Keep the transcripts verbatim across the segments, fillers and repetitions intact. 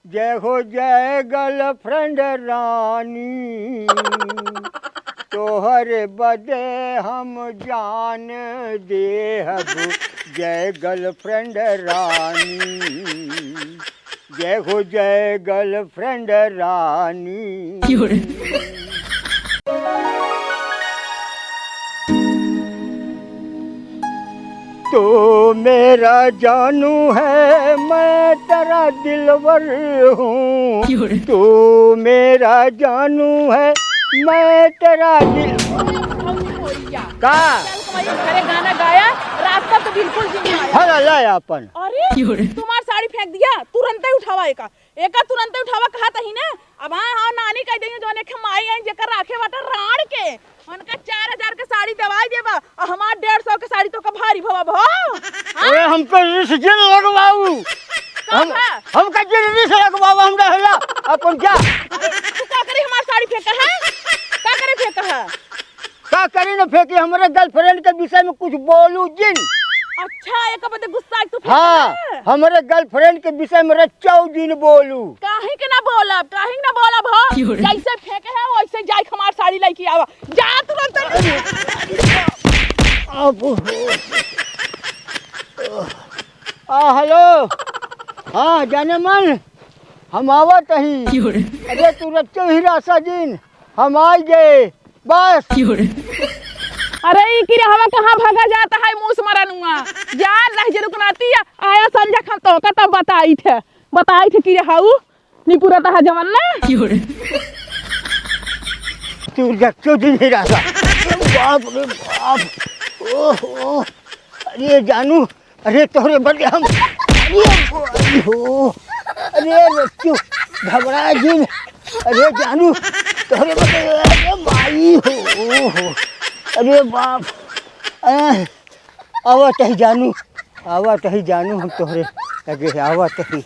जय हो जय गर्लफ्रेंड रानी, तोहरे बदे हम जान देहब। जय गर्लफ्रेंड रानी, जय हो जय गर्लफ्रेंड रानी। तू मेरा जानू है, मैं तेरा दिलबर हूँ। क्यों रे? तू मेरा जानू है, मैं तेरा दिल। का? कल तुम्हारे घरे गाना गाया, रास्ता तो बिल्कुल भी नहीं आया। हर अल्लाह अपन। अरे, क्यों रे? तुम्हार साड़ी फेंक दिया, तुरंत ही उठावा एका। एका तुरंते उठावा कहत ही ना। अब हाँ, हाँ, नानी कह देंगे, जौन एक माई आई, जेकर राखे बाटे राण के, उनका चार हजार के साड़ी देवाई देबा, और हमार डेढ़ सौ के साड़ी तो का भारी भवा भो। हाँ? अरे, हमको रिस जिन लगवाऊ। का हम, भा? हमका जिन रिस लगवाऊ, हम रहला, अपन जा। अरे, तू का करे हमार साड़ी फेंका है? का करे फेंका है? का करी न फेंकी, हमरे गर्लफ्रेंड के विषय में कुछ बोलू जिन। अच्छा, एक बदे गुस्सा तू फेंका हाँ, है? हमरे गर्लफ्रेंड के विषय में रच्चौ जिन बोलू। काहे के ना बोलब, काहे के ना बोलब हो? क्यों रे? जैसे फेंके है वैसे जाई हमार साड़ी लेके आवा। जा तुरंत। अब आ, हेलो। हाँ, जाने मन, हम आवत ही। क्यों रे? अरे तू रच्चौ ही रासा जिन, हम आई गए, बस। क्यों रे? अरे, ई किरहवा कहाँ भागा जाता है, मूस मरनुआ? जा, रह जे रुकनाती, आया संझा खन तो का तब बताई थे, बताई थे किरहऊ, निपुरा तहा जवन ना। क्यों रे? तू रच्चो दिन ही रहा। बाप रे बाप। ओहो। अरे जानू, अरे तोहरे बदे हम, अरे भाई हो, अरे बच्चू, घबरा जिन, अरे जानू, तोहरे बदे, अरे माई हो, हो, अरे बाप, ए, आवत ही जानू, आवत ही जानू, हम तोहरे लगे आवत ही।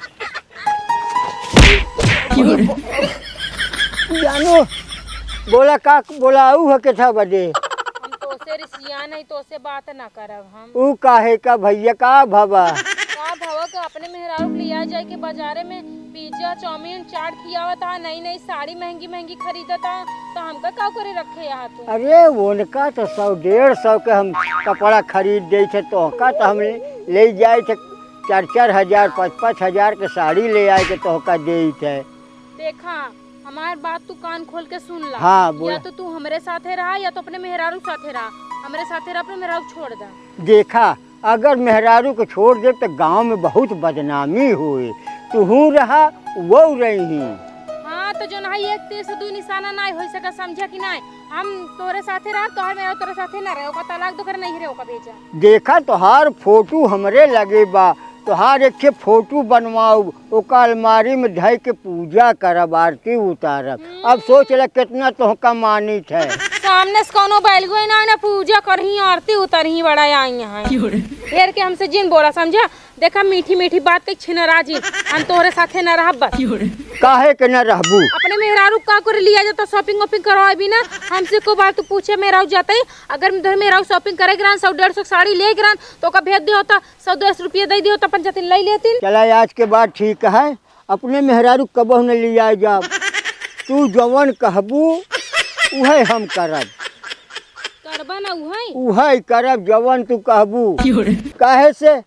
जानू, बोला का, बोला आऊ है केथा बदे? हम तोसे रिसिया नहीं, तोसे बात ना करब हम। ऊ काहे का भैया, का भवा? का भवा का अपने मेहरारू के लिया जाए के बाजारे में पिज्जा, चाउमीन, चाट खियावत हा, नई नई साड़ी महंगी महंगी खरीदत हा, तो हमका का करे रखे यहाँ तू? अरे उनका तो सौ डेढ़ सौ के हम कपड़ा खरीद दे थे, तोहका तो हम ले जाए थे चार चार हजार, पाँच पाँच हजार के साड़ी ले आए के तोहका दे थे। देखा, हमार बात तू कान खोल के सुन ला। हाँ, बोला। या तो तू हमरे साथे रहा या तो अपने मेहरारू के साथे रहा। हमरे साथे रहा, अपने मेहरारू के छोड़ दा। देखा, अगर मेहरारू के छोड़ दे तो गाँव में बहुत बदनामी होए। तुहू रहा, वो रही। हाँ, तो जौन है एक तीर से दुई निशाना नाई होई सका, समझा कि नाई? हम तोरे साथे रहा, तोहर मेहरारू तोरे साथे ना रहे, ओका तलाक दो, घर नहीं रहे, ओका भेजा। देखा, तोहार फोटू हमरे लगे बा, तोहार एक ठे फोटू बनवाऊ, ओका अलमारी में धइ के पूजा करब, आरती उतारब। अब सोच ले, केतना तोहका मानित है। सामने से कौनो बैलगो ना, ना पूजा करही, आरती उतारही, बड़ा आई हैं। क्यों रे? ढेर के हमसे जिन बोला, समझा? देखा, मीठी मीठी बात के छिनरा जिन, हम तोहरे साथे ना रहब बस। क्यों रे? काहे के ना रहबू? अपने मेहरारू का करे लिया जाता, shopping वॉपिंग करवाए भी ना, हमसे को बार तू पूछे, मेहरारू जाते ही, अगर मेहरारू shopping करे गिरान, सौ डेढ़ सौ साड़ी ले गिरान, तो ओका भेज दे होता, सौ डेढ़ सौ रुपया दे दे होता, अपन जतिन ले लेतिन। चला, आज के बाद ठीक है, अपने मेहरारू कबहु न लियाए जाब। तू जवन कहबू, उहे हम करब। करबा ना उहे? उहे करब, जवन तू कहबू। काहे से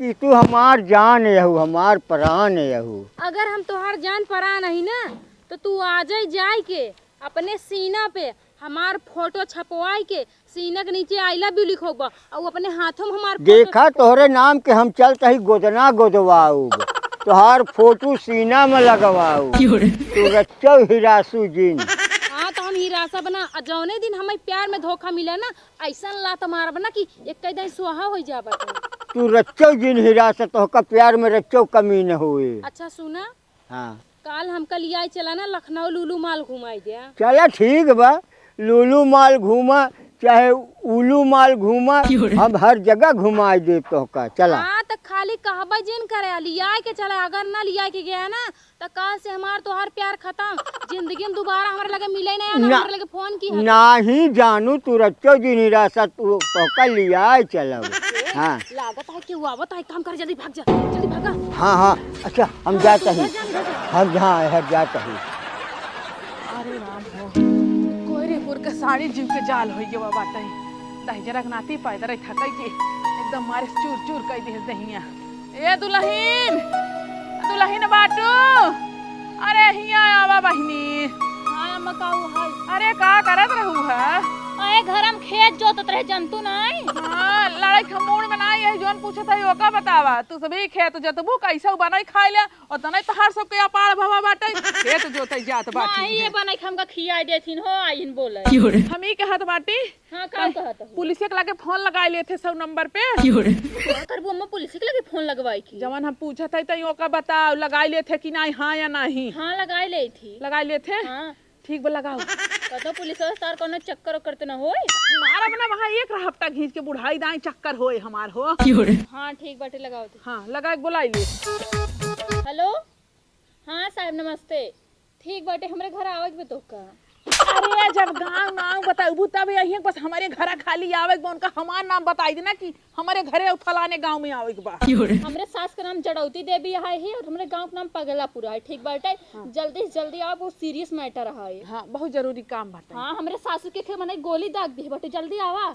कि तू हमार जान यहू, हमार प्राण यहू। अगर हम तोहार जान प्राण हई ना, तो तू आजै जाए के अपने सीना पे हमार फोटो छपवाई के सीना के नीचे I love you लिखोबा, और अपने हाथों में हमार फोटो देखा, तोहरे नाम के हम चलत ही गोदना गोदवाऊब, तोहार फोटो सीना में लगवाऊब। क्यों रे? तू रच्चो हिरासू जिन। हाँ, तो हम हिरासा बना, आ जौने दिन हमें प्यार में धोखा मिला ना, ऐसन लात मारब ना कि एक दिन सुहा हो जाबा तू। तू रच्चो जिन हिरासा, तोहका प्यार में रच्चो कमी न होए। अच्छा सुना, हाँ। काल हमका लियाई चला ना लखनऊ, लुलु माल घुमाई दे। चला ठीक बा, लुलु माल घूमा, चाहे उलु माल घूमा, हम हर जगह घुमाई देब तोहका। चला। हाँ, तो खाली कहबा जिन करे, लियाई के चला, अगर ना लियाई के गया ना, तो काल से हमार तोहार प्यार खत्म, जिंदगी में दोबारा हमरे लगे मिले ना, ना ना। हमरे लगे फोन की है। नाही जानू, तू रच्चो जिन हिरासा, तू तोहका लियाई चलब। हाँ। लागत है कि वो आवत है, काम कर, जल्दी भाग जा, जल्दी भागा। हाँ, हाँ, अच्छा, हम हाँ, जात तू ही। घर जा, घर जा। हम जहाँ है, जात ही। अरे राम हो, कोहरेपुर के साड़ी जीव के जाल होइ गवा बाटे। दहिजरा के नाती पैदर थकई के एकदम मारे चूर चूर कई दिहे दहिया। ए दुलहिन, दुलहिन बाटू, अरे हिया आवा बहिनी। हाँ अम्मा, का हुआ है? अरे का करत रहू है? अरे घर हम खेत जोतत रहे, जनतू नाई। हाँ, लड़ाई के मूड में नाई है, जोन पूछत है ओका बतावा। तू सभी खेत जोतबू, कैसे बनाई खाई ले, और तनाई तहार सबके अपार भवा बाटे, खेत जोते जात बाटी नाई, है। ये बनाई के हमका खियाई देथिन हो, आइन बोले। हम ई कहत बाटी, हाँ, का कहत हो? पुलिस के लगे फोन लगाई लेथे सौ नंबर पे। का करबू अम्मा, पुलिस के लगे फोन लगवाई के? जवन हम पूछत है, तई ओका बताओ, लगाई लेथे कि नाई, हाँ या नाहीं? हाँ, लगाई लेथी। लगाई लेथे? हाँ। ठीक बा, लगाओ। कतो पुलिस वाला तार कोनो चक्कर ओक्कर तो ना होई? मारब ना वहाँ एक हफ्ता घींच के बुढ़ाई दाई चक्कर होए हमार हो। हाँ, ठीक बाटे, लगाओ तो। हाँ, लगा के बुलाई ले। हेलो, हाँ साहब, नमस्ते। ठीक बाटे, हमरे घर आवे के बा तोहका। अरे, जब गाँव नाम बताबू तब यही, बस हमरे घरा खाली आवे के बा, उनका हमार नाम बताई देना कि हमरे घरे और फलाने गाँव में आवे के बा। हमरे सास के नाम जड़ौती देवी है ही और हमरे गाँव के नाम पगलापुरा है, ठीक बाटे? हाँ। जल्दी से जल्दी आवा, बहुत सीरियस मैटर है। हाँ, बहुत जरूरी काम बाटे। हाँ, हमरे सासू के खे मने गोली दाग दी बाटे, जल्दी आवा।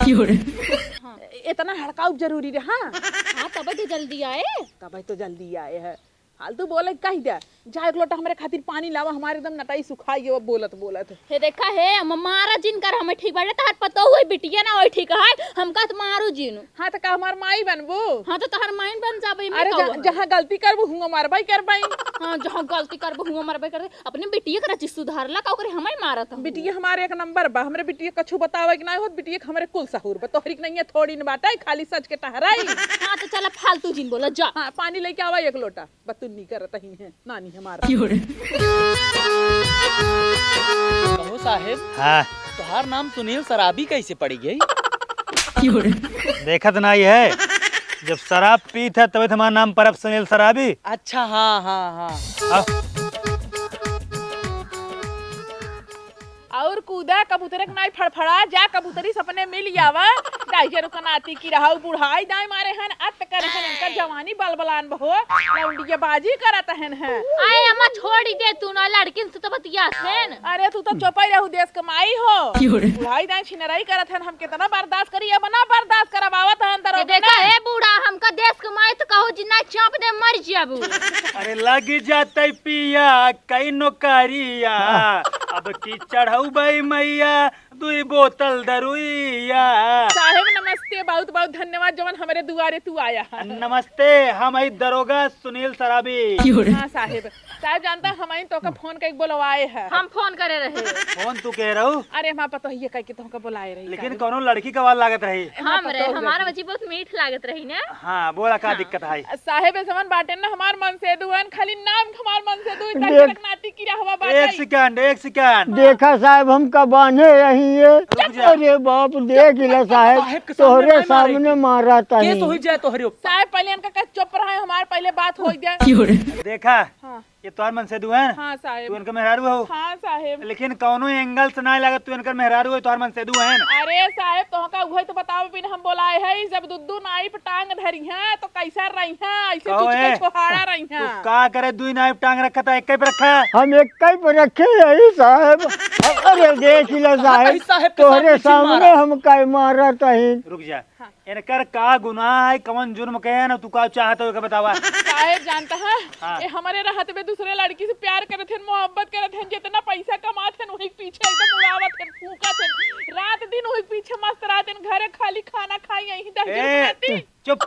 हाँ। इतना हड़काऊ जरूरी रहा? हाँ, तबे तो जल्दी आए। तबे तो जल्दी आए है। फालतू बोले कह दे, जा एक लोटा हमरे खातिर पानी लावा, हमारे एकदम नटाई सुखाई गयो बोलत बोलत। हे देखा हे, हम मारा जिन कर, हमें ठीक बाटे, तहार पतो हुई बिटिया ना होई, ठीक है, हमका तो मारू जिन। हाँ, तो का हमार माई बनबू? हाँ, तो तहार माई बन जाबे, मैं अरे, का जहाँ, हुआ? जहाँ गलती करबू, हुआं मारबाई करबाई। हाँ, जहाँ गलती करबू, हुआं मारबाई करबाई। अपने बिटिया के रची सुधारला, का ओकरे हमें मारत हूँ? बिटिया हमारे एक नंबर बा, हमरे बिटिया कछु बतावे के ना होत, बिटिया के हमरे कुल सहूर बा, तोहरी के नहीं है, थोड़ी न बाटे, खाली सच के टहराई। हाँ, तो चला फालतू जिन बोला, जा। हाँ, पानी लेके आवा एक लोटा। बतुन्नी करत ही है नानी हमारा। कहो साहेब, हाँ। तोहार नाम सुनील शराबी कैसे पड़ी गई? देखत नाई है, जब शराब पीत है तबे तो हमार नाम परब सुनील शराबी। अच्छा, हाँ, हाँ, हाँ। आओ। और कूदा, कबूतरे के नाई फड़फड़ा, जा कबूतरी सपने मिल आवा। दाई जरू का नाती की रहाऊ बुढ़ाई दाई मारे हन, अत करे हन, इनका जवानी बलबलान बहो, लौंडिया बाजी करत हन है। आए अम्मा, छोड़ी दे तू ना, लड़किन से तो बतिया हन। अरे तू तो चुपाई रहू, देश के माई हो। बुढ़ाई दाई छिनराई करत हन, हम कितना बर्दाश्त करी, अब ना बर्दाश्त करब, आवत हन ये दरोगा देखा ना। हे बूढ़ा, हमका देश के माई तो कहो जिन्ना चाप दे मर जाबू। अरे लगी जातई पिया कई नौकरिया, अब की चढ़ौबई मैया दुई बोतल दरुइया। साहेब नमस्ते, बहुत बहुत धन्यवाद जवन हमरे दुआरे तू आया है। नमस्ते, हम हई दरोगा सुनील सराबी। हाँ साहेब, साहेब जानता हम हई तोका फोन कइके बोलवाए है। हम फोन करे रहे। फोन तू कह रहू? अरे हमार पतोहिए कइके तोहका बोलाए रही लेकिन साहेब। कौनो लड़की का आवाज लागत रही। हम रे, पतोह हमार रही। बच्ची बहुत मीठ लागत रही ना। हाँ, बोला का हाँ। दिक्कत है? साहेब, ऐसवन बाटे ना, हमार मनसेदुअन, खाली नाम के हमार मनसेदु, देख। ताकि तक नाती की रहवा बाटे। एक सेकंड, एक सेकंड। देखा साहेब, हमका बांधे यहीं ये। रुक जा। अरे बाप, देख ले साहेब, साहेब के सामने तोहरे नहीं मारे सामने के। मारा तानी। केस हो जाए तोहरे ऊपर। साहेब, पहले इनका कह चुप रहे, हमार पहले बात हो जाए। देखा, हाँ। ये तोहर मनसेदु है? हाँ साहेब। तू इनकर मेहरारू हो? हाँ साहेब। लेकिन कौनो एंगल से ना लागत तू इनकर मेहरारू हो, तोहर मनसेदु है। अरे साहेब, तोहका उहे तो बतावे बिन हम बोलाए है, जब दुद्दू नाई पे टांग धरी है तो कैसा रही है, ऐसे कहो चुचका ए, छोहाड़ा रही है। तू का करे दुई नाई पे टांग रखा था, एक पे रखा? हम एक पे रखे यही साहेब। अरे देख लो साहेब, साहेब के साथ तोहरे पीछे सामने मारा। हम काहे मारत ही। रुक जा। हाँ। इनकर का गुनाह है, कवन जुर्म कहे हैं, तू का चाहत हो, एके बतावा। साहेब जानता है, हाँ। ये हमारे रहत में दूसरे लड़की से प्यार करत हैं, मोहब्बत करत हैं, जितना पैसा कमात हैं, वही पीछे एकदम उड़ावत हैं, फूकत हैं, रात दिन वही पीछे मस्त रहत हैं, घरे खाली खाना खाई, यहीं दहिजर ए, बनाती। चुप,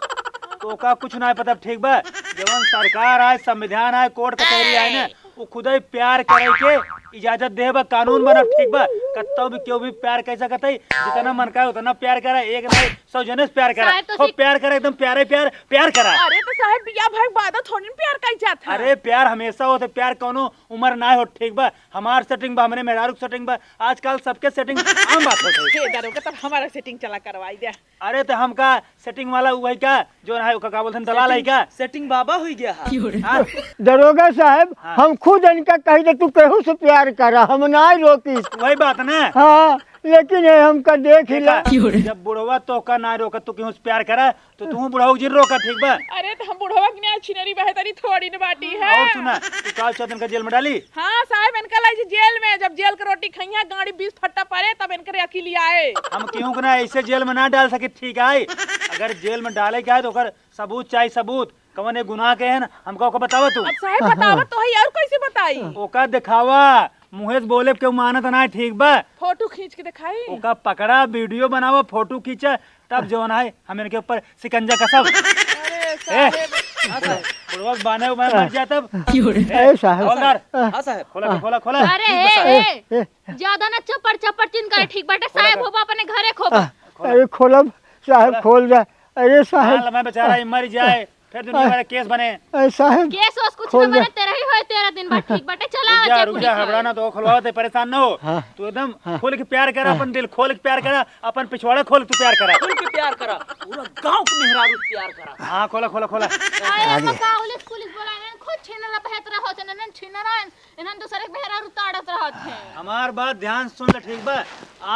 तो का कुछ ना पता, ठीक बा? जवन सरकार आए, संविधान आए, कोर्ट कचहरी आए ना, वो खुदे प्यार करे के इजाजत दे बा, कानून बनब, ठीक बा? कत्तो भी केहू भी प्यार कर सकत है, जितना मन करे उतना प्यार करे, एक नहीं सौ जने से प्यार करे। साहेब तो खूब सीख- प्यार करे, एकदम प्यारे प्यार, प्यार करा। अरे तो साहेब, बियाह भय बाद थोड़ी न प्यार कइल जात है। अरे प्यार हमेशा होत है, प्यार कौनो उम्र ना हो, ठीक बा? हमार सेटिंग बा, हमरे मेहरारू के सेटिंग बा, आजकल सबके सेटिंग आम बात होत है। हे दरोगा, तब हमारा सेटिंग चला करवाई दे। अरे तो हमका सेटिंग वाला उहइ का, जौन है ओका का बोलथन, दलाल है का? सेटिंग बाबा हुई गया है। हाँ? दरोगा साहेब, हाँ। हम खुद इनका कही दे, तू केहू से प्यार करा, हम नाहीं रोकी। वही बात ना। हाँ, लेकिन ये हमका देख ही देखा, ला। जब बुढ़वा तोहका नाहीं रोका, तू केहू से प्यार करा, तो तू बुढ़ऊ जिन रोका, ठीक बा? अरे, तो हम बुढ़वा के नाहीं छिनरी बहतरी थोड़ी न बाटी है। और सुना, तू का चौदह दिन का जेल में डाली? हाँ साहेब, इनका लाई जी जेल में, जब जेल के रोटी खइया, गाड़ी बीस फट्टा पड़े, तब इनके अकेली आए। हम केहू के ना ऐसे जेल में ना डाल सके, ठीक है? अगर जेल में डाले के है, तो ओकर सबूत चाही, सबूत। कवन एक गुनाह के है ना, हमका ओका बतावा तू। अब साहेब बतावा तो है, और कैसे बताई? ओका दिखावा, मुँहे से बोले केहू मानत ना, ठीक बा? फोटो खींच के दिखाई? ओका पकड़ा, वीडियो बनावा, फोटो खींचा, तब जौन है हम इनके ऊपर शिकंजा कसब। अरे ए, साहेब। हाँ साहेब। बुढ़वा के बाने उबाने मर जाए तब। ए, ए साहेब। हवलदार, हाँ साहेब। खोला, खोला, खोला। अरे, ठीक बा ए, साहेब। ए, ए, ज्यादा ना चप्पड़ चप्पड़ चिन करे, ठीक बाटे? खोला, साहेब खोला। होबा अपने घरे खोबा। अरे खोलब साहेब, खोला। खोल दे। अरे साहेब। साला मैं बेचारा ही मर जाए, फिर दुनिया भर के केस बने। अरे साहेब, केस वेस कुछ खोल ना दे। बने, तेरह ही होए, तेरह दिन बाद ठीक बाटे, चला रुक जा, आवा, रुक जा, चेक हबड़ा ना तो खोलवा दे, परेशान ना हो। हाँ। तू एकदम हाँ। खोल के प्यार करा, हाँ। अपन दिल खोल के प्यार करा, अपन पिछवाड़ा खोल के तू प्यार करा। खुल के प्यार करा, पूरा गांव के मेहरारू से प्यार करा। हाँ, खोला, खोला, खोला। अरे, आ गया। बका, पुलिस, पुलिस बोला, इन्हन खुद छिनरा बहत रहो, इन्हन छिनरा, इन्हन दूसरे के मेहरारू ताड़त रहत हैं। हमार बात ध्यान से सुन ले, ठीक बा?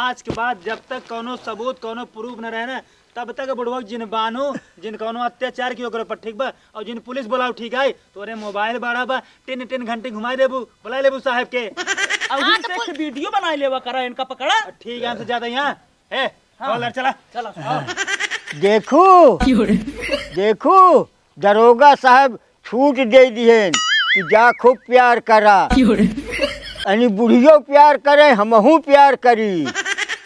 आज के बाद जब तक कौनो सबूत, कौनो प्रूफ न रहे ना, तब तक बुढ़वा जिन बानू, जिन कौनो अत्याचार की ओकरे पर, ठीक बा? और जिन पुलिस बुलाओ, ठीक है? तोरे मोबाइल बड़ा बा, टिन टिन घंटी घुमाई देबू, बुला लेबू साहेब के। और हाँ, उनसे तो एक वीडियो बनाई लेवा करा, इनका पकड़ा। ठीक है, हमसे ज्यादा यहाँ। ए, हाँ। कॉलर चला। चला, हाँ। देखू, देखू, दरोगा साहब छूट दे दिहेन कि जा खूब प्यार करा। यानी बुढ़ियो प्यार करे, हमहू प्यार करी,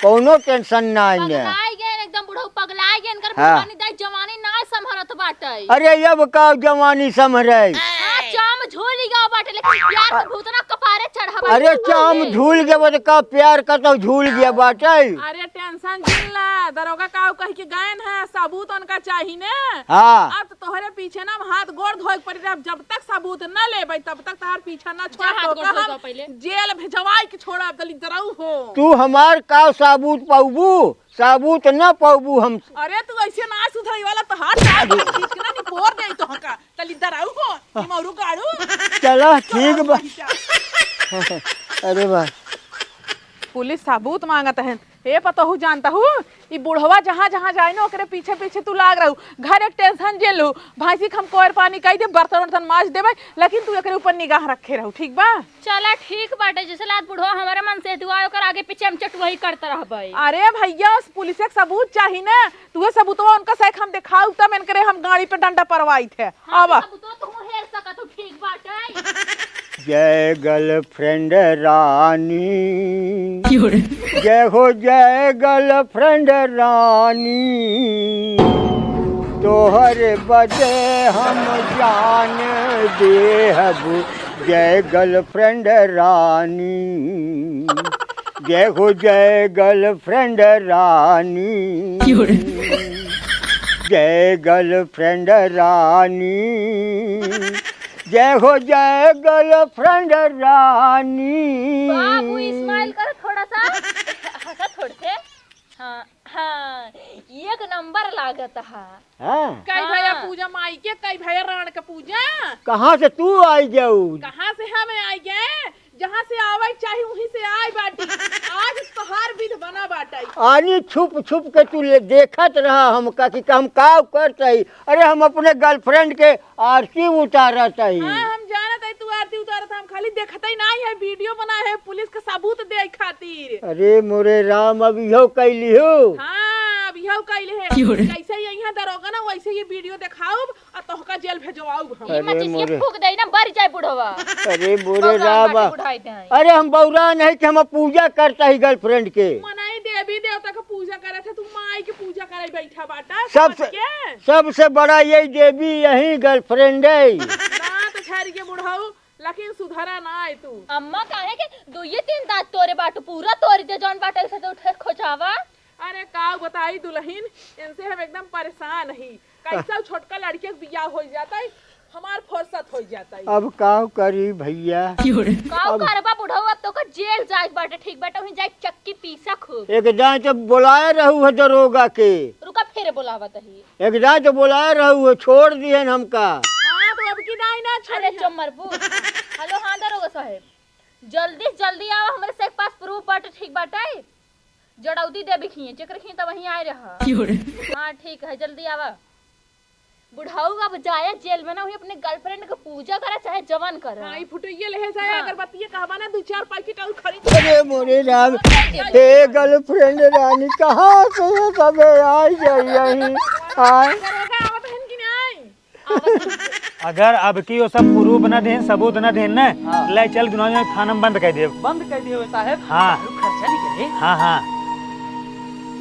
कौनो टेंशन ना है। पगलाइ गए एकदम, बुढ़ऊ पगलाइ गए, इनकर हाँ। बुढ़ानी दाई जवानी ना संभरत बाटे। अरे अब का जवानी संभरे? हाँ, चाम झूल गया बाटे, लेकिन प्यार के भूत ना कपारे चढ़ा बाटे। अरे चाम झूल गया बाटे, का प्यार का तो झूल गया बाटे। अरे टेंशन जिन ला, दरोगा का कह के गए हैं, सबूत उनका चाहिए ना। हाँ। अब तोहरे पीछे ना हम हाथ गोड़ धोए के पड़ी रहे। जब तक सबूत न लेबै, तब तक तहार पीछा न छोड़। जा, हाथ तो गोड़ धो हम पहिले। जेल भेजवाई के छोड़ब, दलिद्दरऊ हो। तू हमार का सबूत पाउबू? सबूत न पाउबू हम। अरे, तू ऐसे ना सुधरई वाला, तहार हाथ गोड़ खींच के ना निपोर देई तोहका, दलिद्दरऊ हो, निमौरू गाड़ू। चला, ठीक बा। अरे वाह। पुलिस सबूत मांगत है। ए पतोहू, जानत हू, ई बुढ़वा जहाँ जहाँ जाए न, ओकरे पीछे पीछे तू लाग रहू। घर एक टेंशन जेल हू, भैंसी के हम कोयर पानी कई दे, बर्तन वर्तन माज देबै, लेकिन तू एकरे ऊपर निगाह रखे रहू, ठीक बा? चला ठीक बाटे, जैसे लात बुढ़वा हमारे मन से दुआ, ओकर आगे पीछे हम चटुआई करत रहबै। अरे भैया, उस पुलिस के सबूत चाही ना, तू सबूतवा उनका सैक हम देखाऊ, तब इनकरे हम गाड़ी पे डंडा परवाई थे। हाँ, आवा। तो तू हेर सकत हो, ठीक बाटे। जय गर्लफ्रेंड रानी, क्यों रे? जय हो जय गर्लफ्रेंड रानी, तोहरे बदे हम जान देहब। जय गर्लफ्रेंड रानी, जय हो जय गर्लफ्रेंड रानी। क्यों रे? जय गर्लफ्रेंड रानी, जय हो जय गर्लफ्रेंड रानी। बाबू, स्माइल कर थोड़ा सा। हंसा थोड़ से। हाँ, हाँ, एक नंबर लागत हा। हाँ। कई भैया हाँ। पूजा माई के, कई भैया राण के पूजा। कहाँ से तू आई जाऊ? कहाँ से हम आई गए? जहाँ से आवे के चाही, वहीं से आए बाटी। आज तोहार विध बना बाटे। आनी छुप छुप के तू ले देखत रहा हमका कि हम का करत हई। अरे, हम अपने गर्लफ्रेंड के आरती उतारत हई। हाँ, हम जानत हई तू आरती उतारत, हम खाली देखत ही नाहीं है, वीडियो बनाए है पुलिस के सबूत दे खातिर। अरे मोरे राम, अब इहो कैली हो। हाँ, अब इहो कैले है। क्यों रे? जैसे ही यहाँ दरोगा ना, वैसे ही वीडियो देखाउब। आ तोहका जेल भेजवाऊ हम। अरे ई मचिसिया मोरे। फूक दे ना, बर जाए बुढ़वा। अरे मोरे बौरा राम। माटी बुढ़ाई दे हैं। अरे हम बौरा नहीं कि हम पूजा करता ही गर्लफ्रेंड के। मनई देवी देवता के पूजा करत है, तू माई के पूजा करे बैठा बाटा, समझ सबसे, के? सबसे बड़ा यही देवी यही गर्लफ्रेंड है। ना तो झर के बुढ़ऊ, लेकिन सुधरा ना है तू। अम्मा काहे के दुइये तीन दांत तोरे बाटू, पूरा तोड़ दे जौन बाटे से तो उठे खोचावा। अरे का बताई दुल्हन, इनसे हम एकदम परेशान ही। कैसा छोटका लड़के के बियाह हो जाता है, हमार फुर्सत हो जाता है। अब का करी भैया? का अब करबा बुढ़ऊ, अब तो का जेल जाए बाटे, ठीक बाटे, वहीं जाए चक्की पीसा खूब। एक दांत तो बुलाए रहू है दरोगा के। रुका, फिर बुलावत ही। एक दांत तो बुलाए रहू है, छोड़ दिए हमका। हाँ, तो अब की दाई ना छोड़े अरे हैं। चुप मरबू। हेलो, हाँ दरोगा साहेब। जल्दी से जल्दी आवा, हमरे से एक पास प्रूफ बाटे, ठीक बाटे? जड़ौदी देवी खिए, जेकर खिए त वहीं आए रहा। हाँ, ठीक है, जल्दी आवा। बुढ़ऊ अब जाए जेल में ना, वहीं अपने गर्लफ्रेंड के पूजा करे, चाहे जवन करे। हाँ, ई फुटइये लेहे जाए, हाँ। अगरबत्तिये कहबा ना, दू चार पैकेट और खरीद। अरे मोरे राम, हे गर्लफ्रेंड रानी, कहाँ से ये सब आई जाई यहीं? हाँ? दरोगा आवत हन कि नहीं? अगर अब की वो सब प्रूफ ना देन, सबूत ना देन ना, हाँ। ले चल दुनिया में थाना में बंद कर दे। बंद कर दिए साहब। हाँ। दारू खर्चा नहीं करे। हाँ, हाँ।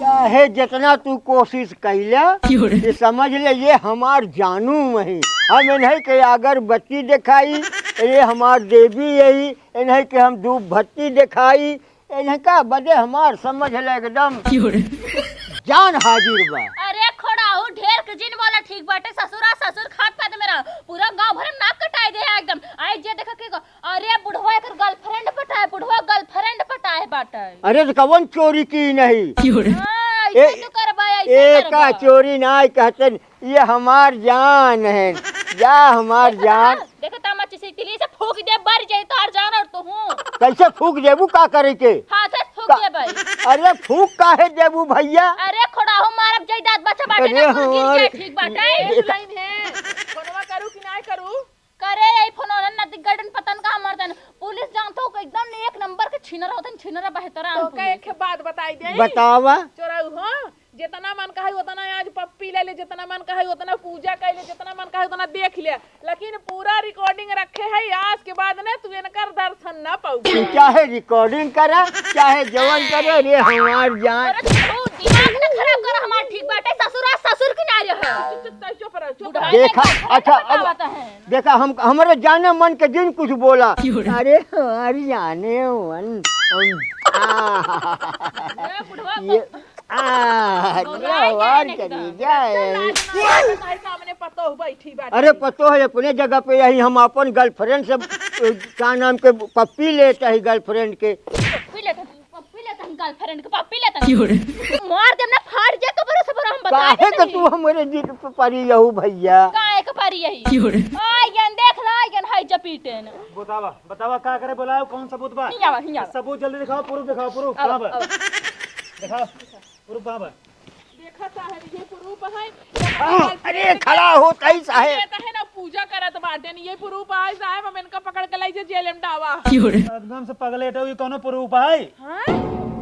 चाहे जितना तू कोशिश कैला, क्यों रे? ये समझ ले, ये हमार जानू वही। हम इन्हें के अगरबत्ती दिखाई, ये हमार देवी यही, इन्हें के हम धूप बत्ती दिखाई, इनका बदे हमार समझ ले एकदम क्यों रे? जान हाजिर बा। अरे खोड़ाऊ, ढेर के जिन बोला, ठीक बाटे, ससुरा ससुर खात पात में रह, पूरा गांव भर नाक कटाई दे है एकदम। आई जे देखा के, अरे बुढ़वा एकर गर्लफ्रेंड पटाए, बुढ़वा गर्लफ्रेंड पटाए बाटे। अरे तो कवन चोरी की नहीं? क्यों रे? हाँ, ऐसे ए, तो करबा, ऐसे ए का करबा। चोरी ना कहते, ये हमार जान है, या हमार देखो जान। ता, देखो ता, मच्छी से तिली से फूंक दे, बर जाई तोहार जान और तू हूँ। कैसे फूंक देबू, का करे के? हाथ से फूंक का-, दे भाई। अरे फूंक काहे देबू भैया? अरे खोड़ाहू मारब जाई, दांत बच्चा बाटे अरे ना, कुल गिर हमार जाए, ठीक बाटे। ये लाइन है, फोनवा करू कि ना करू? करे यही फोन वाला नदी गर्दन पतन का मर्दन। पुलिस जानत हो एकदम एक नंबर के छिनरा होतन, छिनरा बहतरा तो हम का पुलिस। एक बात बताई दे। बतावा। चोराऊ हो, जितना मन कहे उतना आज पप्पी ले ले, जितना मन कहे उतना पूजा कर ले, जितना मन कहे उतना देख ले, लेकिन पूरा रिकॉर्डिंग रखे है। आज के बाद ने तू इनकर दर्शन ना पाऊ। तू चाहे रिकॉर्डिंग करा, चाहे जवन करे, रे हमार जान। अरे तू दिमाग ना खराब कर हमार, ठीक बाटे, ससुरा ससुर किनारे है। चुप, चुप, चुप, चुप रह, चुप रह। बुढ़ाई देखा, में अच्छा, अब बतावत है। देखा, हम, हमरे जाने मन के जिन कुछ बोला। क्यों रे? अरे हमार जाने मन, हम, आ, ए, बुढ़वा ये, को आ, अरे बुढ़वा हमार जाने के चली ना। जाए। चल, आज ना, आज ना, सामने पतोह बैठी बाटे। अरे पतोह है अपने जगह पे, यही हम अपन गर्लफ्रेंड से, अ, का नाम के पप्पी लेत है गर्लफ्रेंड के। पप्पी लेत है। पप्पी लेतन गर्लफ्रेंड के, पप्पी लेतन। क्यों रे? मार देम ना, फाड़ जे कबरो से बरो हम बता काहे देते के हैं। तू हमरे जिद पे पड़ी यहू भैया? काहे के पड़ी यही? क्यों रे? आ, यन देख ला, यन हाई जपीटेन। बतावा, बतावा का करे, बोलाओ, कौन सबूत बा? हियाँ बा, हियाँ बा। सबूत जल्दी दिखाओ, प्रूफ दिखाओ, प्रूफ अब, कहाँ बा? अब। दिखाओ, प्रूफ कहाँ बा? देखा साहेब, ये प्रूफ है। हाँ, अरे खड़ा हो तई साहेब। ये तो है ना, पूजा करत बाटेन, ये प्रूफ है साहेब, हम इनका पकड़ के लाई जे जेल में डावा। क्यों रे? एकदम से पगलेट हो, ये कौनो प्रूफ है? हाँ?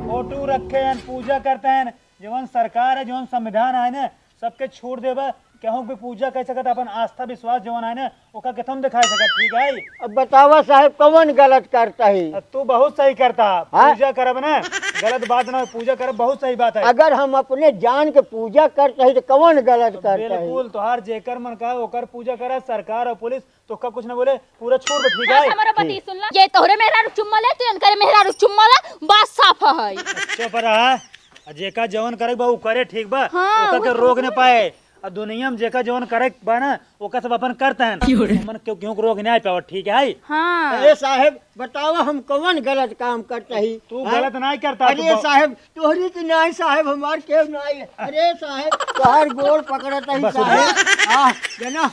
फोटो रखे हैं, पूजा करते हैं, जवन सरकार है, जवन संविधान है ना, सबके छूट देबा, केहू भी पूजा कर सकत, अपन आस्था विश्वास जवन है ना, ओका केतन दिखाई सकत, ठीक है? अब बतावा साहेब, कौन गलत करता है? अब तू बहुत सही करता, हाँ? पूजा करब ना, गलत बात ना, पूजा करब बहुत सही बात है। अगर हम अपने जान के पूजा करता है तो कौन गलत करता है? बिल्कुल, तोहार जेकर मन का ओकर पूजा करा, सरकार और पुलिस तो का कुछ ना बोले, पूरा छोड़ दे, ठीक बस है? हमारा बात ठीक। सुन ला, ये तोहरे मेहरारू चुम्मा ले, तू इनकरे मेहरारू चुम्मा ले, बात साफ है। चुप रहा, आ जेका जवन करे बा, उ करे, ठीक बा? हाँ, ओका वो के तो रोक न है। पाए। आ दुनिया में जेका जवन करे बा ना, ओका सब अपन करते हैं। क्यों रे? हमन क्यों, क्यों रोक नहीं पावत, ठीक है? हाँ। अरे साहेब, बतावा हम कौन गलत काम करता ही? तू हाँ? गलत नहीं करता, तू अरे ब- साहेब, तोहरी की नहीं साहेब, हमार केहू नहीं। अरे साहेब, तोहर गोड़ पकड़त ही बस, साहेब। बस। हाँ, जना।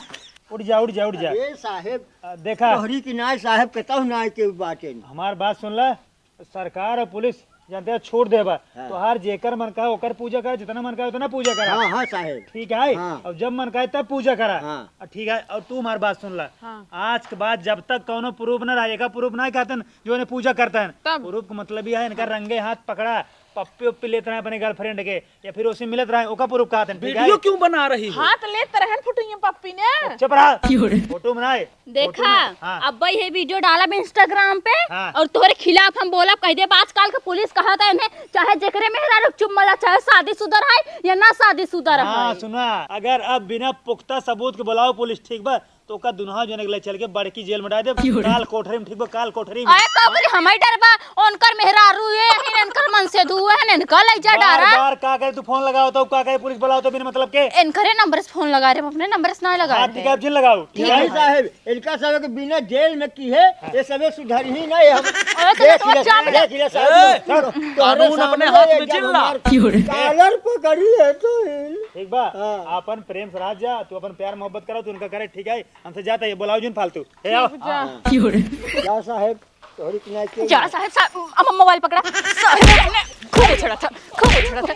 उठ जा, उठ जा, उठ जा। अरे साहेब, आ, देखा। तोहरी की नाय साहेब, केतहु नाय केहू बाटेन। हमार बात सुन ला, सरकार और पुलिस जानते हैं छोड़ देबा। हाँ। तोहार जेकर मन का ओकर पूजा करा, जितना मन का उतना पूजा करा। हाँ, हाँ साहेब। ठीक है? हाँ। और जब मन का तब पूजा करा। हाँ। आ, ठीक है, और तू हमार बात सुन ला। हाँ। आज के बाद जब तक कौनो प्रूफ ना रहे, एका प्रूफ ना कहतन जो इन्हें पूजा करता है। तब? प्रूफ का मतलब यह है इनका रंगे हाथ पकड़ा, पप्पी उप्पी लेत रहे अपने गर्लफ्रेंड के, या फिर उसे मिलत रहे, ओका प्रूफ कहत हन, ठीक है? वीडियो क्यों बना रही हो? हाथ लेत रहन फुटुइया पप्पी ने। चुप रहा। क्यों रे? फोटो बनाए। देखा, फोटो में, हाँ। अब भाई ये वीडियो डालब Instagram पे हाँ। और तोहरे खिलाफ हम बोलब, कह देब आजकल के पुलिस कहत है इन्हें, चाहे जेकरे मेहरारू चुम्मा ला, चाहे शादीशुदा रहे या ना शादीशुदा हाँ, रहे। सुना, अगर अब बिना पुख्ता सबूत के बुलाओ पुलिस, ठीक बा, तो ओका दुनहा जने के ले चल के बड़की जेल में डाल देब। क्यों रे? काल कोठरी में, ठीक बा, काल कोठरी में। अरे का करी, हमार डर बा, उनकर मेहरारू ये है, इनकर मन से धुए है, इनका ले जा बार, डारा। बार का करे तू फोन लगाओ तो, का करे पुलिस बुलाओ तो बिना मतलब के? इनकरे नंबर से फोन लगा रहे, हम अपने नंबर से ना लगा हाँ, रहे। ठीक है, अब जिन लगाओ, ठीक है? नहीं साहेब, इनका सब के बिना जेल में की है, ये सबे सुधर ही नहीं हम। अरे तो देख तो ले, जाम ले। देख ले साहेब, ए, तो, तो कानून अपने सामने हाथ में एकदम जिन ला। हमार क्यों रे? कालर पकड़ी है तो इन। ठीक बा, हाँ। अपन प्रेम से रह जा, तू अपन प्यार मोहब्बत करो, तू उनका करे, ठीक है? हमसे जाता है, बुलाओ जिन फालतू। ए, आओ। ठीक बा, जा। हाँ। क्यों रे? जा साहेब। तोहरी के नाई के जा साहेब, साहेब, अब मोबाइल पकड़ा। साहेब, खूब उछड़ा था, खूब उछड़ा था,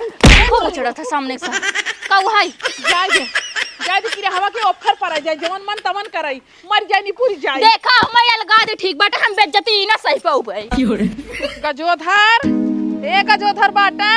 खूब उछड़ा था सामने से। का हुआ है? जाए दे, जाए दे, किरे हवा के ऑफर पर आ जाए, जवन मन तवन कराई, मर जाए, निपुर जाए। देखा, हम अलगा दे, ठीक बाटे, हम बेइज्जती ना सही पाऊ भाई। गजोधर, ए गजोधर बाटा,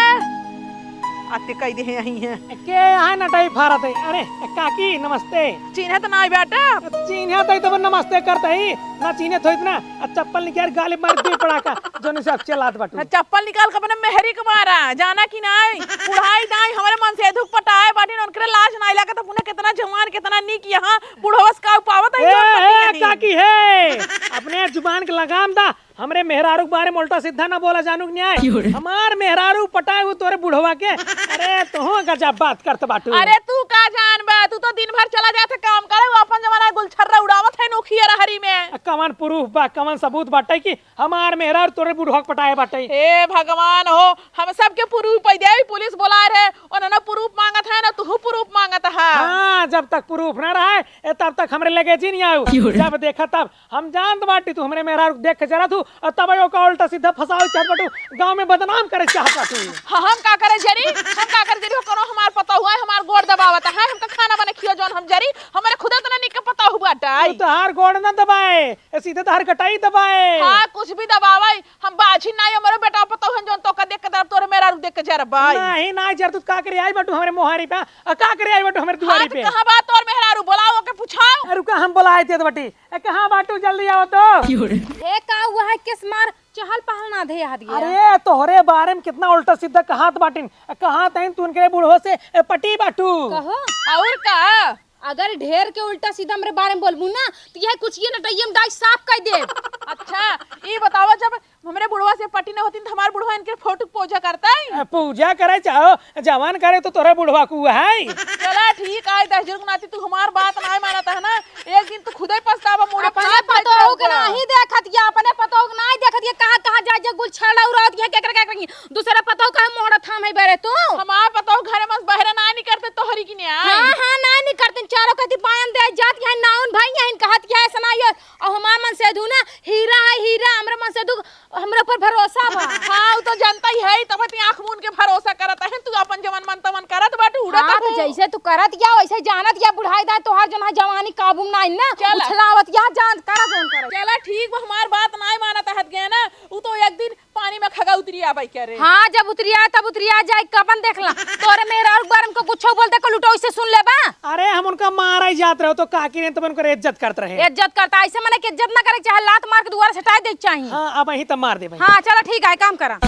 अते कह दे हैं यहीं हैं। के यहाँ नटाई फारत है? अरे काकी नमस्ते। चिन्हत नाई बाटा। चिन्हत है तब नमस्ते करत ही, ना चिन्हत होइत ना। आ चप्पल निकाल गाली मार दे पड़ाका, जोने से अब चलात बाटू। हाँ, चप्पल निकाल के अपने मेहरी के मारा, जाना कि नाई? बुढ़ाई दाई हमरे मनसेधू के पटाए बाटिन, उनकरे लाज नाई लागत, अपने कितना जवान, कितना नीक यहाँ बुढ़वस का पावत है, ए, जोन पति ए, यहीं। काकी है, अपने जुबान के लगाम दा, हमरे मेहरारू के बारे में उल्टा सीधा ना बोला, जानू कि नाई? क्यों रे? हमार मेहरारू पटाए वो तोरे बुढ़वा के। अरे तोहो गजब बात करत बाटू। अरे तू का जानबे, तू तो दिन भर चला जात है काम करे, वो अपन जमाना गुलछर्रा उड़ावत है नोखिया रहरी में। आ, कवन प्रूफ बा, कवन सबूत बाटे कि हमार मेहरारू तोरे बुढ़वा के पटाए बाटे? हे भगवान हो, हम सबके प्रूफ पै दे, पुलिस बोलाए रहे, उन्होंने प्रूफ मांगत है ना, तू प्रूफ मांगत है। हाँ, जब तक प्रूफ ना रहे, ए, तब तक हमरे लगे जी नहीं आऊ। क्यों रे? जब देखा तब हम जानत बाटी तू हमरे मेहरारू देख के जरत हू, और तब ओका उल्टा सीधा फंसावे चाहत बाटू, गाँव में बदनाम करे चाहत बाटू। हाँ, हम का करे जरी, हम का करे जरी, कोनो हमार पतोहू है, हमार गोड़ दबावत है, हमका खाना बना खियो जौन हम जरी, हमरे खुदे तो ना निक पतोहू बाटे। तोहार गोड़ ना दबाए, ए सीधे तोहार गटाई दबाए। हाँ, कुछ भी दबावे, हम बाझी नाई, हमरो बेटा पतोहू है जौन तोका देख के जरब, तोरे मेहरारू देख के जरब भाई। नहीं, नहीं जरत, तू का करे आई बाटू हमरे मोहारी पे, आ का करे आई बाटू हमरे दुआरी पे? कहाँ बा तोर मेहरारू, बोलाओ ओके, पूछाओ। अरे रुका, हम बोलाए देत बाटी। ए, कहाँ बाटू? जल्दी आओ तो। ए, का हुआ है? किस मार चहल पहल ना दे हद गया। अरे, तोहरे बारे में कितना उल्टा सीधा कहात बाटिन। ए, कहात हईन तू उनके बुढ़ो से, ए, पटी बाटू। कहो। और का? अगर ढेर के उल्टा सीधा हमरे बारे में बोलबू ना, तो यह कुछ ये नटैया में डाई साफ कर दे। अच्छा, ये बताओ, जब हमरे बुढ़वा से पटी न होती, तो हमार बुढ़वा इनके फोटो के पूजा करता है? ए, पूजा करे चाहो, जवान करे तो तोरे बुढ़वा को है। चला ठीक आए, दस जन के नाती तू हमार बात नाय मानत है ना, एक दिन तू खुदे पछतावा, मुड़े अपने फांद पतोहू के रहुआ। नाहीं देखत या, अपने पतोहू के नाहीं देखत या, कहाँ, कहाँ जाए, जाए गुलछर्रा उड़ावत या, केकरे, केकरे की? दूसरे पतोहू का मोहरा थाम है बेरे तू? हमार पतोहू घरे में से बहरे नाहीं निकरते तोहरी की न्याय। हाँ, हाँ, नाहीं निकरते, चारों कती पायन दे जात, यहाँ नाउन भाई, यहाँ कहत या, ऐसा नाहीं है। और हमार मनसेधू ना हीरा है, हीरा, हमरे मनसेधू हमरे ऊपर भरोसा बा। हाँ, उ तो जनता ही है, तब ती आँख मून के भरोसा करत है, तू अपन जवन मन तवन करत बाटू, उड़त हाँ, तो हूँ। जैसे तू करत या, वैसे जानत या, बुढ़ाई दाई तोहार जौन है जवानी काबू में नाई ना, चला। उछलावत या, जान करा जौन करे। चला ठीक बा, हमार बात नाई मानत हत गए ना, उ तो एक दिन पानी में खगा उतरी आबै करे। हाँ, जब उतरी आए, तब उतरी आ जाए, कबन देखला, तोरे मेहरारू के बारे में को कुछो बोल दे, को लुटो, इसे सुन ले बा। अरे, हम उनका मारा ही जात रहो, तो काकी ने तो उनकर इज्जत करत रहे। इज्जत करता, ऐसे मने के इज्जत ना करे के चाहे, लात मार के दुआरे से हटाए दे के चाही। हाँ, अब यहीं तब मार दे भाई। हाँ, चलो ठीक है, काम करा।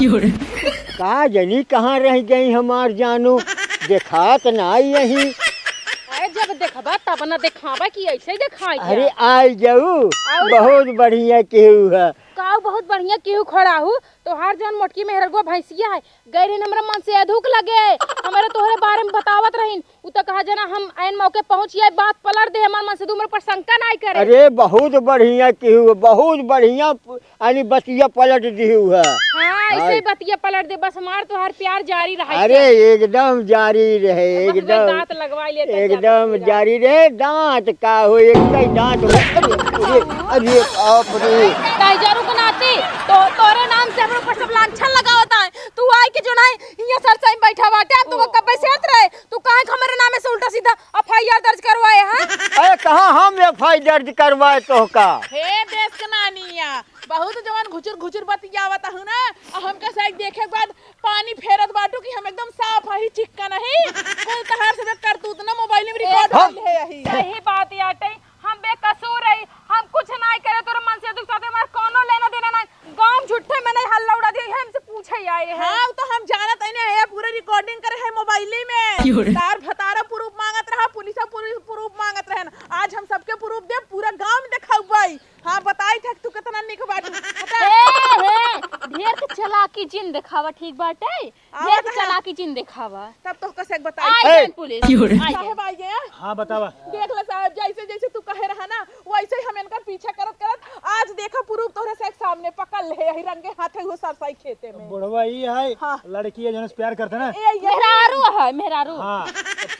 का जनी कहाँ रह गई हमार जानू, देखात ना आई यहीं। अरे, जब देखबा तब ना देखाबा कि ऐसे ही देखाई अरे, क्या? आई जाऊ, और बहुत बढ़िया केहू है। काऊ बहुत बढ़िया केहू खड़ा हूँ, तोहार जौन मोटकी मेहरगुआ भैंसिया है, गए रहे हमरा मनसेधू के लगे, हमरे तोहरे बारे में बतावत रहिन। उ त कहा जना हम ऐन मौके पहुँच जाए, बात पलट दे, हमार मनसेधू हमरे पर शंका नाई करे। अरे बहुत बढ़िया केहू, बहुत बढ़िया, यानी बतिया पलट दिहू है। हाँ, ऐसे ही हाँ। बतिया पलट दे, बस हमार तोहार प्यार जारी रहे। अरे एकदम जारी रहे, बस एकदम। दांत लगवा ले, एकदम जारी रहे, दांत का हो, एक ही दांत हो। अरे, अरे बाप रे। काहे जरू के नाती, तो तोरे नाम से हमरे ऊपर सब लांछन लगावत है। तू आई के जो नाई, हियां सरसाई में बैठा बाटे, हम तुमको कब्बे से हट रहे। तू काहे के हमरे नामे से उल्टा सीधा एफ आई आर दर्ज करवाए हैं? अरे, कहाँ हम एफ आई आर दर्ज करवाए तोहका? हे देश के नानिया, बहुत जवान घुचुर घुचुर बतियावत हूँ ना, आ हमका साइड देखे के बाद पानी फेरत बाटू कि हम एकदम साफ हई, चिक्कन हई। कुल तहार सब करतूत ना मोबाइल में रिकॉर्ड ए, भइल है यही। सही बात याटे, हम बेकसूर हई, हम कुछ नाई करे, तोरे मनसेधू के साथे हमार कौनो लेना देना नाई। गांव झूठे में नहीं हल्ला उड़ा दिया, ये हमसे पूछे आए हैं। हाँ, तो हम जानत हई ना, ये पूरा रिकॉर्डिंग करे है मोबाइल में। क्यों रे? तार भतारा प्रूफ मांगत रहा, पुलिस प्रूफ मांगत रहे ना। आज हम सबके प्रूफ दे, पूरा गांव में देखाऊ भाई। हाँ, बताई था कि तू कितना निक बाटू। हटा। हे, हे, ढेर के चालाकी जिन देखावा, ठीक बाटे? आवा ढेर के ना। चालाकी जिन देखावा। तब तो कसे बताई। आई ए! जन पुलिस। क्यों रे? आई जन। साहेब आई गया। हाँ, बतावा। देख ला साहेब, जैसे, जैसे तू कहे रहा ना, वैसे ही हम इनकर पीछा करत, करत आज देखा proof तोहरे से एक सामने पकड़ ले, यही रंगे हाथे वो सरसाई खेते में। बुढ़वा ई है, हाँ। लड़की है, जौन से प्यार करते ना। ए, ये मेहरारू है, मेहरारू। हाँ,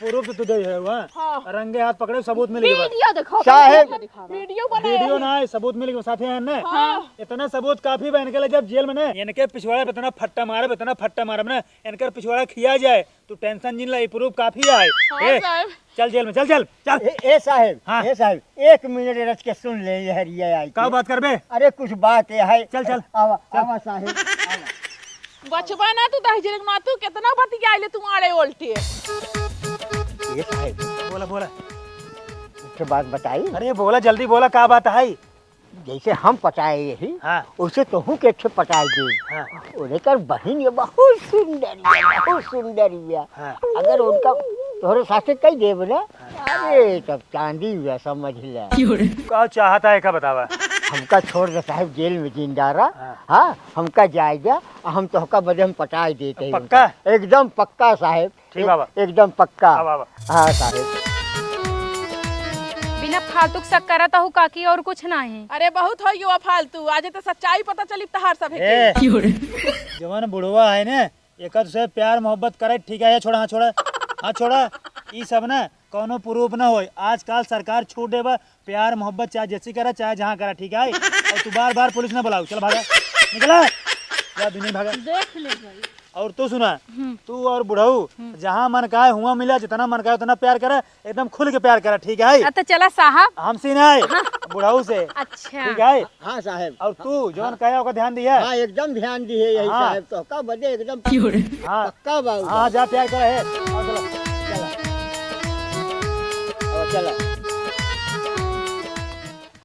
proof तो तू दे है, हुआ। हाँ। रंगे हाथ पकड़े, सबूत मिल गया। वीडियो देखो, साहेब। वीडियो दिखावा। वीडियो बनाए वीडियो हैं। ना है, सबूत मिल गया, साथे हैं ने। हाँ। इतना सबूत काफी बा इनके लिए, जब जेल में ने, इनके पिछवाड़ा पे इतना फट्टा मारब, इतना फट्टा मारब ना, इनकर पिछवाड़ा खिया जाए। तू tension जिन ला, ई proof काफी है। हाँ, ए, साहेब। चल जेल में, चल, चल, चल। ए, ए साहेब, हाँ। ए साहेब, एक मिनट रच के सुन ले, ये हरिया आई का के। बात करबे? अरे कुछ बात ये है। चल, चल। आवा, चल। आवा साहेब, आवा। बचबा ना तू दहिजरे के नातू, कितना बतियाइले तू आड़े ओल्टे। ए साहेब। बोला, बोला। एक ठे बात बताई? अरे बोला, जल्दी बोला, का बात है? जैसे हम पटाए यही, हाँ। उसे तोहू के अच्छे पटाए दे। हाँ। उनकर बहिन ये बहुत सुंदर है, बहुत सुंदर है। हाँ। अगर उनका तोहरे साथे कही देब ना, हाँ। अरे तब चांदी हुआ समझ ले। क्यों रे? का चाहता है, का बतावा? हमका छोड़ दे साहेब, जेल में जिंदा रहा। हाँ। हाँ, हमका जाए जा, हम तोहका बदे हम पटाए देते हैं पक्का? उनका। एकदम पक्का साहेब। ठीक बा, बा। एकदम पक्का। बा, बा, बा। हाँ, साहेब। बिना फालतू के शक करत हूँ काकी, और कुछ नाही। अरे, बहुत हो युवा फालतू, आज तो सच्चाई पता चली तहार सभे ए, के। जवन बुढ़वा है ने, एकर से प्यार मोहब्बत करे, ठीक है, छोड़ा, हाँ, छोड़ा, हाँ, छोड़ा। ई सब ना कौनो proof ना होय। आजकल सरकार छूट देबा, प्यार मोहब्बत चाहे जैसी करा, चाहे जहाँ करा, ठीक है? और तू बार बार पुलिस ना बुलाओ, चल भागा, निकला, जा दुनिया भागा। देख ले भाई। और तू सुना, हम्म। तू और बुढ़ऊ हम्म। जहाँ मन का है हुआ मिला, जितना मन का है उतना प्यार करा, एकदम खुल के प्यार करा, ठीक है? अच्छा चला साहब। हमसे ना है, हाँ। बुढ़ऊ से। अच्छा। ठीक है? हाँ साहेब। और तू जौन हाँ। कहे ओकर ध्यान दिया। हाँ, एकदम ध्यान दिए यही हाँ। साहेब, तोहका बदे एकदम हाँ। पक्का बा उ हाँ, बात। जा प्यार करा है। और चला। चला। और चला।